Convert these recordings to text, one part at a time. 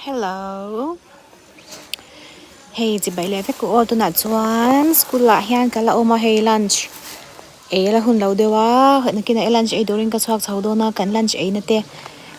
Hello hei chibai leh vek aw tunah chuan school ah hian ka la awm a hei lunch ei la hun lo deuh a nakinah lunch ei turin ka chhuak chho dawn a kan lunch ei na te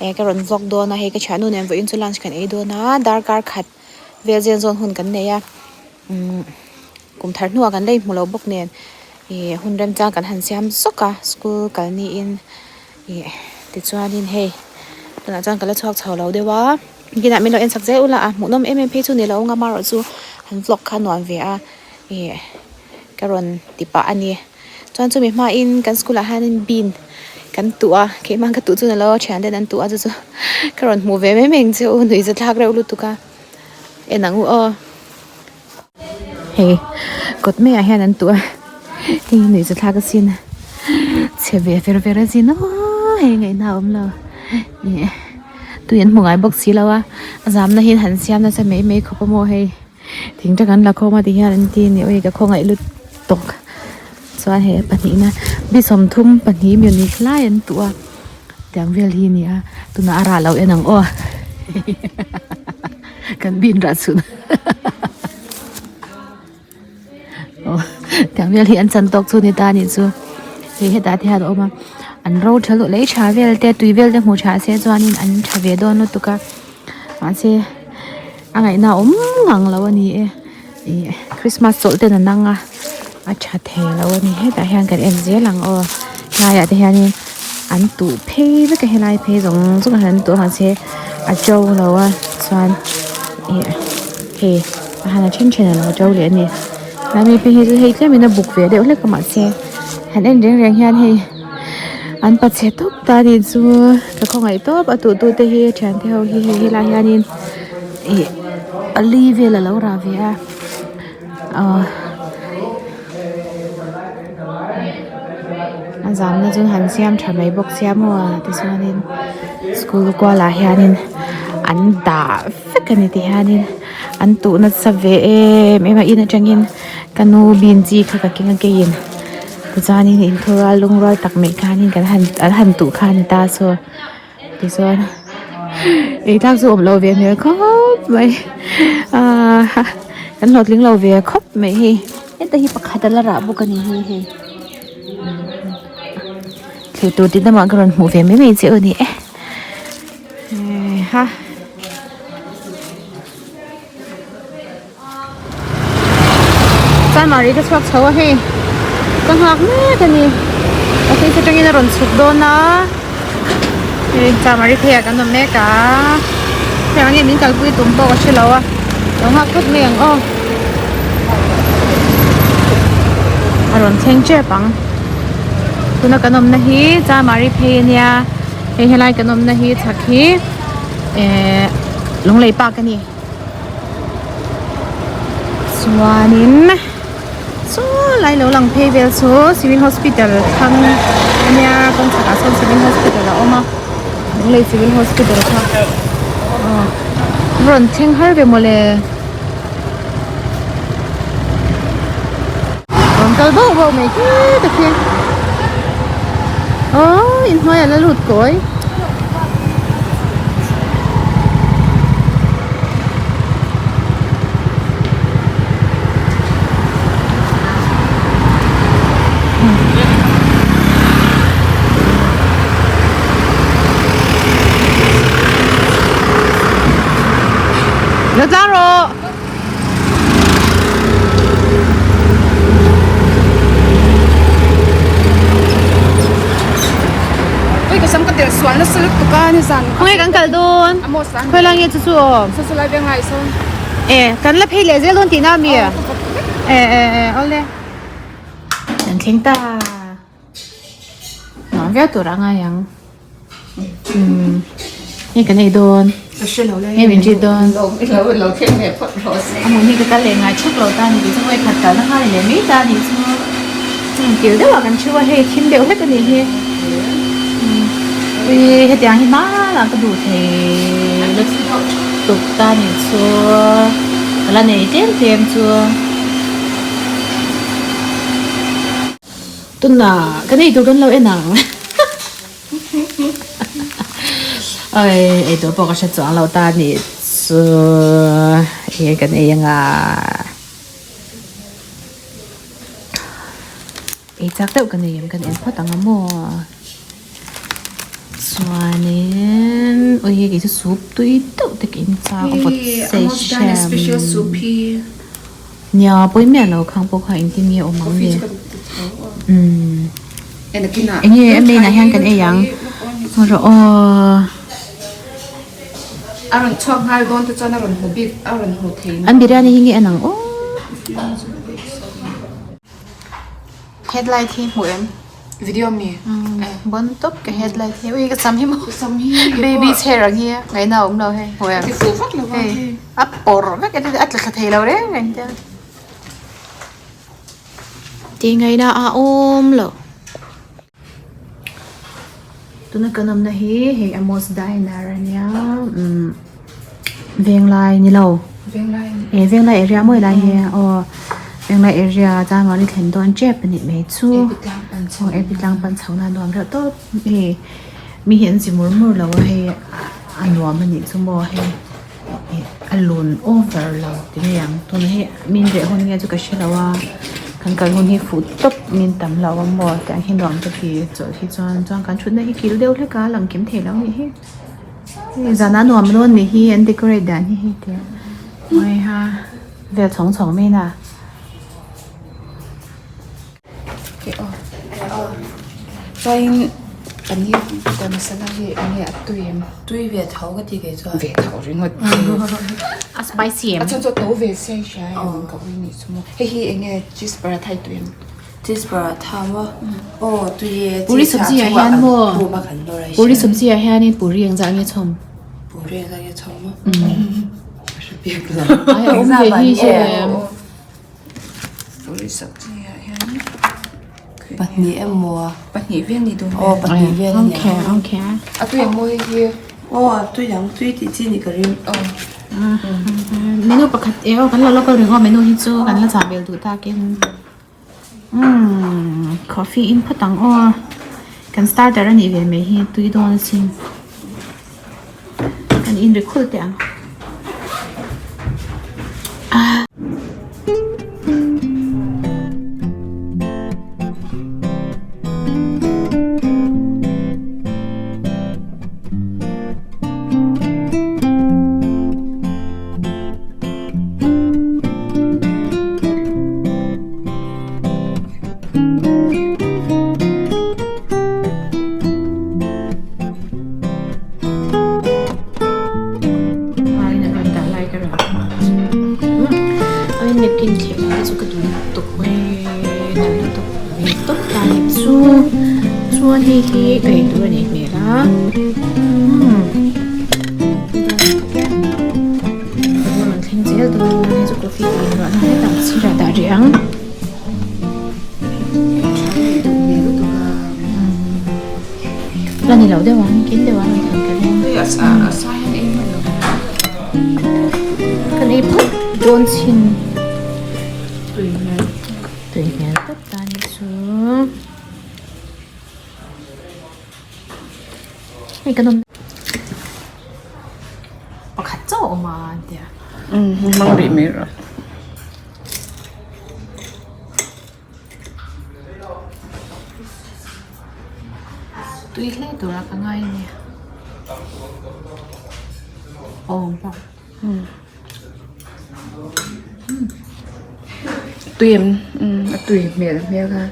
eh ka rawn vlog dawn a hei ka thiannu nen vawiin chu lunch kan ei dawn a darkar khat vel zen zawn hun kan nei a umm kum thar hnuah kan la inhmu lo bawk nen ih hun remchang kan han siam zawk a school kal niin ih tichuanin hei tunah chuan ka la chhuak chho lo deuh a kinah min lo en chak zel ula a hmuhnawm em em phei chu ni lo ang amaherawhchu han vlog kha nuam ve a ih ka rawn ti pah a ni chuan chumi hmain kan school ah hianin bean kan tuh a keimah ka tuh chu ni lo a thian ten an tuh a chu chu ka rawn hmuh ve mai mai ang che u nuihzathlak reuh lutuk a en ang u aw. Hei kawt maiah hian an tuh a hei hi nuihza thlak asin chhe ve fer fer asin aw hei ngaihna a awm lo ih tui an hmu ngai bawk si lo a a zamna hi an han siam nasa mai mai khawp a maw hei thing tak an la khawm a ti hian an ti a ni aw hei ka khawngaih lut tawk chuan hei a pahnihna bi 33 mi lai an tuh a tiang vel hi a ni a tunah a rah loh en ang aw. Kan bin rah chhun aw tiang vel hi an chan tawk chu ni ta anih chu hei hetah te hian a awm a an ro tha luh lei tha vel te tui vel te hmuh tha se chuanin an tha ve dawn lutuk a mahse a ngaihna a awm ngang lo a ni e ih christmas chawlh ten an ang a a tha thei lo a ni hetah hian kan en zel ang aw helaiah te hianin an tuh phei vek a helai phei zawng zawng ah hian an tuh a mahse a to lo a chuan ih hei a han a then then a lo to leh a ni tlai mi phei hi chu hei tlemin a buk ve deuh hlek a mahse han en reng reng hian hei an pa chhe tawp ta a nih chu ka khawngaih tawp a tuh tu te hi thian te ho hi hei helai hianin ih pali vel a lo rah ve a ahh a zamna chu han siam tha mai bawk sia maw tichuanin school kualah hianin an dah vek a ni ti hianin an tuh nasa ve em em a in atangin ka nu bean chi kha ka keng a keiin tichuanin inthurual lungrual tak mai khanin kan han an han tuh kha a ni ta so. Tichuan ei tlak chu awm lo ve hmel khawp mai ahh kan hlawhtling lo ve khawp mai hei heta hi pakhat a la rah bawk a ni hi hei thlir tur tih lamah ka rawn hmuh ve mai mai che u a ni e ha. Chanmari ka chhuak chho a hei ka nghak mek a ni office atangin a rawn chhuk dawn a hei chanmari pheiah kan awm mek a hei ang nge min kalpui tum pawh ka hre lo a lo nghak phawt mai ang aw a rawn thleng tep ang tuna kan awmna hi chanmari phei a nia hei helai kan awmna hi chhak hi ehh lunglei park a ni. Chuanin saw lai lo lang phei vel chu civil hospital thlang ania kawng chhakah sawn civil hospital a awm a Lunglei civil hospital kha aw rawn thleng har ve mawle rawn kal bauh bauh mai khi ta khi aww inhnuaiah la lut kawi. Lo tlang rawh. Ui ka sam ka delh sual nasa lutuk a nizan. Khawnge kan kal dawn? Khawi lai nge chu chu aw? Chu chu lai veng lai sawn. E kan la phei leh zel dawn tihna ami? E e e awle. Kan thleng ta. Nuam viau tur a ngai ang. Umm hei kan ei dawn. Ka hre lo lai. Hei min ṭit dawn. Lo lo lo thleng leh phawt rawh se. A hmun hi ka kal leh ngai thak lo ta a ni tih chu vawi khat kalna kha a ni leh mai ta a nih chu. Hmun kil deuhah kan thu a hei thim deuh hlek a nih hi. Umm ui hetiang hi hmanah ka duh thei lutuk ta a nih chu. Ka la nei tlem tlem chu. Tunah kan ei tur kan lo en ang Oi ei tur pawh ka hre chuang lo ta ni chu enge kan ei anga ei chak deuh kan nei em kan en phawt ang a maw chuanin ui hei chu soup tui deuh te ka in chak a vawt sei hrem nia pawi miah lo khang pawh kha engtin nge awm ang le umm enge a main ah hian kan ei ang rawh aw. A rawn chhuak nghal dawn te chuan a rawn hmu bik a rawn hmu thei An biryani hi nge en ang aw. Headlight hi hmuh em? Video mi? Bon tawp ka headlight hi ui ka sam hi maw Sam hi baby chair ang hi ngaihna a awm lo hei hmuh em? Ti fuh vak lo a Hei a pawr vek a a tla thla thei lo reng reng te a. Tih ngaihna a awm lo. Tuna kan awmna hi hei Amos Diner ania umm Venglai ni lo eh Venglai area mawi lai hi aw Venglai area January thlen dawn tep a nih mai chu aw A P tlang pan chho na nuam reuh tawp hei mi hi an chi mur mur lo a hei a nuam a nih chu maw hei. Ih a lun over lo ti mai ang tuna hi min reh hun nge chu ka hre lo a kan kal hun hi fuh tawp min tam lo a maw tiang hi nuam ka ti chawlh hi chuan chuan kan thutna hi kil deuh hlek a lang kim thei lo anih hi hei zan a nuam dawn nih hi an decorate dan hi hei te hawiha vel chhawng chhawng mai na. Chuanin paneer butter masala hi eng nge a tui em? Tui ve tho ka ti kei chuan. Ve tho ringawt. A spicy em? A chhan chu a to ve sia i hria em ka ui nih chu maw. Hei hi eng nge cheese paratha hi tui em? Cheese paratha maw? Aw tui e. Puri sabzi ah hian maw? Puri sabzi ah hianin puri engzah nge chhawm? Puri engzah nge chhawm maw? Ka hre bik lo. Ai a awm ve hi hre em? Puri sabzi ah hian Pahnih emaw pahnih vel ni dawn aw pahnih vel a ni Okay okay a tui ang maw hei hi aw a tui ang tui tih chi ni ka ring aw menu pakhat e aw kan la local ringawt menu hi chu kan la chah vel duh takin umm coffee in phawt ang aw kan starter a nih ve mai hi tui dawn asin kan in ri khulh teh ang. Aiin a rawn dah lai ka rawn hmu a aiin napkin thleh lai te chu ka duh lutuk mai nalh lutuk ve tawp ta ni chu chuan hei hi ka ei tur a nih hmel a umm a rawn thleng zel dawn a hei chu coffee tih inruahna hetah sirah dah rih ang. La ni lo deuh ang kin deuh ang rawn thlen ka ring. Kan ei phawt dawn chhin tui hmel tawp ta ni chu hei kan awm pakhat chauh a awm a an tia. Hmang rih mai rawh. Tui hle tura ka ngai a ni. Aw bawk. Tui em a tui hmel hmel kha.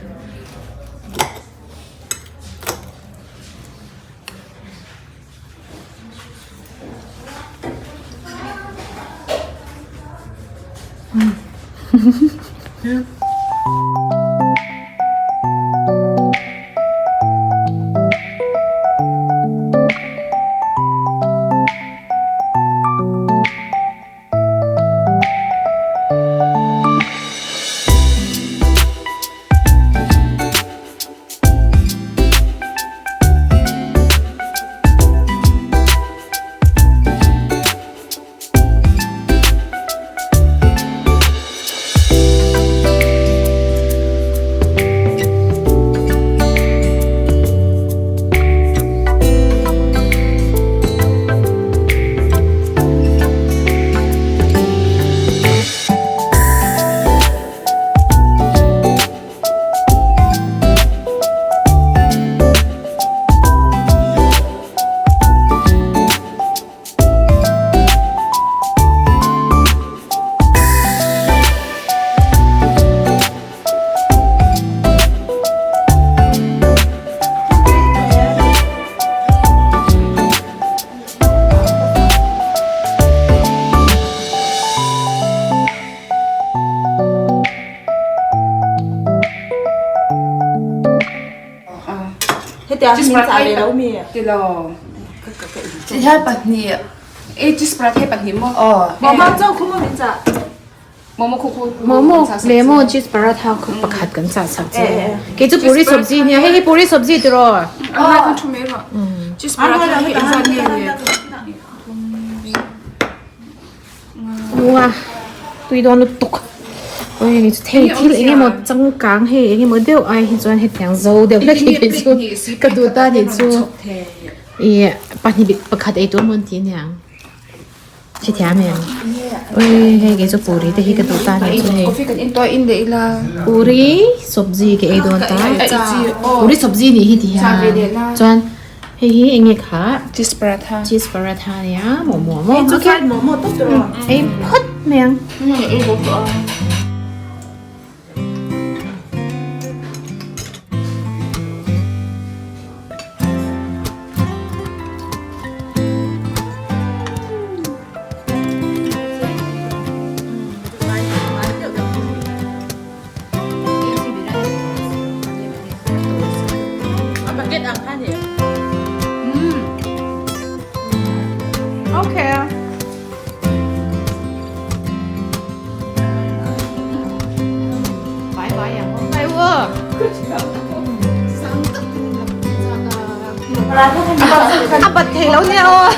Cheese paratha hi tilo. Hian pahnih e cheese paratha hi pahnih maw? Momo chauh khu maw min chah? Momo khu khu Momo leh maw cheese paratha khu pakhat kan chah sak che. Kei chu puri sabzi nia hei hi puri sabzi tiraw? A lai khan thu mai rawh. Cheese paratha hi engzat nge le? Ua tui dawn lutuk oi ni chu thei thil eng emaw changkang hei eng emaw deuh ai hi chuan hetiang zo deuh hlek hi kei chu ka duh ta nih chu ih pahnih bik pakhat ei tur maw an ti aniang hrethiam em oi hei kei chu puri te hi ka duh ta nih chu hei puri sabzi ka ei dawn ta puri sabzi nih hi ti hian chuan. Hei hi eng nge kha? Cheese paratha. Cheese paratha nia momo maw? Hei chu fried momo tawp tur aw. Ei phawt mai ang. Ei bawk tawh a. Okay. Bye bye ang. Bye wo. A bat thei lo nia aw.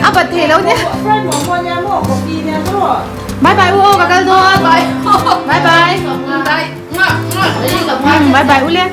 A bat thei lo nia. Bye bye u aw ka kal dawn. Bye bye. Bye bye u le.